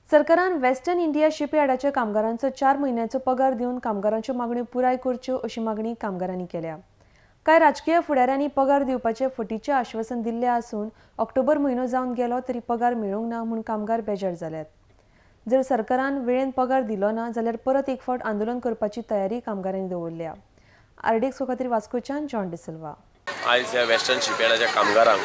सरकारान western India शिपयार्डाच्या कामगारांचो 4 म्हयन्यांचो पगार दिवन कामगारांच्यो मागण्यो पुराय करच्यो अशी मागणी कामगारांनी केल्या। कांय राजकीय फुडाऱ्यांनी पगार दिवपाचे फटीचे आश्वासन दिल्ले आसून ऑक्टोबर म्हयनो जावन गेलो तरी पगार मेळूंक ना म्हूण कामगार बेजार जाल्यात। जर सरकारान वेळेन पगार दिलो ना जाल्यार परत एक फावट आंदोलन करपाची तयारी कामगारांनी दवरल्या। आरडीएक्स खातीर वास्कोच्यान जॉन डिसिल्वा। आयज ह्या वेस्टर्न शिपयार्डाच्या कामगारांक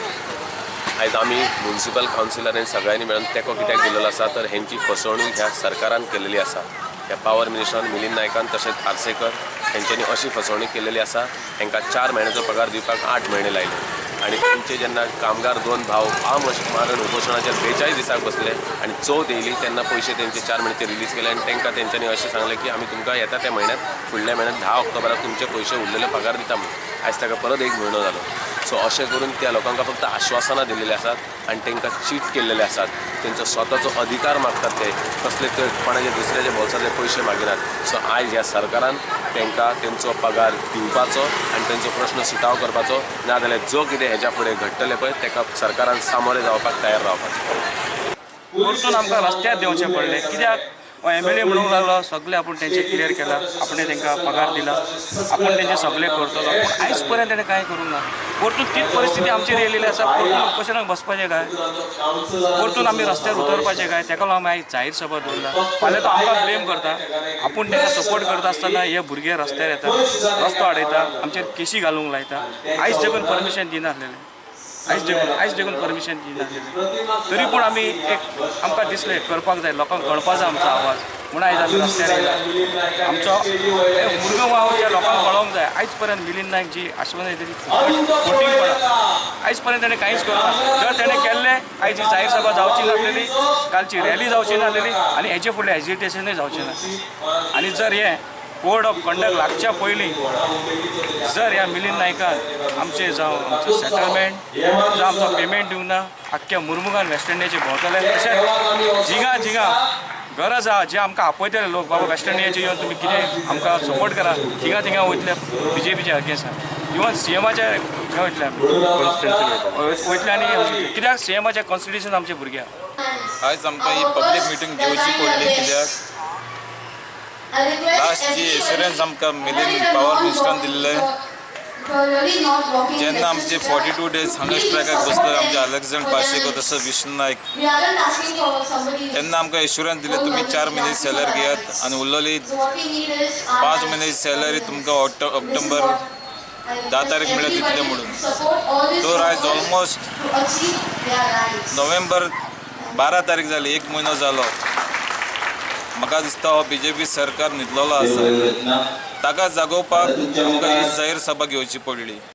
आयज आमी म्युनिसिपल कावन्सिलर सगळ्यांनी मेळून तेंको कित्याक दिलेलो आसा तर हेंची फसवणूक ह्या सरकारान केलेली आसा। ह्या पावर मिनिस्टरान मिलिंद नायकान तशेंच आर्सेकर हेंच्यांनी अशी फसवणूक केलेली आसा। हेंकां 4 म्हयन्याचो पगार दिवपाक 8 म्हयने लायले आनी तेंचे जेन्ना कामगार 2 भाव आमरण उपोशणाचेर 42 दिसांक बसले आनी चवथ येयली तेन्ना पयशे तेंचे 4 म्हयन्याचे रिलीज केले आनी तांकां तेंच्यांनी अशें सांगलें की आमी तुमकां येता त्या म्हयन्यात फुडल्या म्हयन्यात 10 ऑक्टोबराक तुमचे पयशे उरलेले पगार दिता म्हणून। आयज ताका परत 1 म्हयनो जालो। सो अशें करून त्या लोकांक फक्त आश्वासनां दिलेलीं आसात आनी तांकां चीट केल्लेले आसात। तेंचो स्वताचो अधिकार मागतात ते, कसले ते कोणाचे दुसऱ्याच्या बोल्सांतले पयशे मागिनात। सो आयज ह्या सरकारान तांकां तेंचो पगार दिवपाचो आनी तेंचो प्रश्न सुटाव करपाचो, नाजाल्यार जो कितें हेज्या फुडें घडटलें पळय ताका सरकारान सामोरे जावपाक तयार रावपाचो। परतून आमकां रस्त्यार देंवचें पडलें कित्याक एम.एल.ए. म्हणूंक लागलो सगळें आपूण तेंचें क्लियर केलां, आपणें तांकां पगार दिला, आपूण तेंचें सगळें करतलो, पूण आयज पर्यंत तेणें कांय करूंक ना। परतून तीच परिस्थिती आमचेर येयलेली आसा। परतून उपोशणाक बसपाचें काय, परतून आमी रस्त्यार उतरपाचें काय, ताका लागून आमी आयज जाहीर सभा दवरला। फाल्यां तो आमकां ब्लेम करता, आपूण ताका सपोर्ट करता आसतना हे भुरगे रस्त्यार येता, रस्तो आडयता, आमचेर केशी घालूंक लायता। आयज देखून परमिशन दिनासलेलें, आयज देखून परमिशन दिनासलेलें, तरी पूण आमी एक आमकां दिसलें करपाक जाय, लोकांक कळपा जाय आमचो आवाज, म्हणून आयज आमी रस्त्यार येयला। आमचो मुरगांव आहा त्या लोकांक कळोंक जाय आयज पर्यंत मिलिंद नायक जी आश्वासन दिली फटींगपणा, आयज पर्यंत तेणें कांयच करूंक ना। जर तेणें केल्लें आयज ही जाहीर सभा जावची नासलेली, कालची रॅली जावची नासलेली आनी हेचे फुडलें एजिटेशनूय जावचें ना। आनी जर हें कोड ऑफ कंडक्ट लागच्या पयलीं जर ह्या मिलिंद नायकान आमचें जावं आमचो सेटलमेंट जावं आमचो पेमेंट दिवंक ना, आख्ख्या मुरमुगान वेस्ट इंडियाचे भोंवतले। तशेंच जिंगा जिंगा गरज आहा जे आमकां आपयतले लोक, बाबा वेस्ट इंडियाचे येवन तुमी कितें आमकां सपोर्ट करा, थिंगा थिंगा वयतले बीजेपीच्या अगेन्स्टान, इवन सीएमाच्या हें वयतले आमी वयतले। आनी कित्याक सीएमाच्या कॉन्स्टिट्युशन आमचे भुरगे। आयज आमकां ही पब्लीक मिटींग घेवची पडली कित्याक लास्ट जी एश्युरन्स आमकां मिलिंद पावर मिनिस्टरान दिल्लें, जेन्ना आमचे 42 डेज हंगर स्ट्रायकाक बसले आमचे अलेक्झांडर पाशेको तसोच विष्णू नायक, तेन्ना आमकां एश्युरन्स दिलें तुमी 4 म्हयने सॅलरी घेयात आनी उरलेली 5 म्हयने सॅलरी तुमकां ऑक्टोबर 10 तारीख म्हळ्यार दितले म्हणून। तर आयज ऑलमोस्ट नोव्हेंबर 12 तारीख जाली, 1 म्हयनो जालो। म्हाका दिसता हो बीजेपी सरकार न्हिदलेलो आसा, ताका जागोवपाक आमकां ही जाहीर सभा घेवची पडली।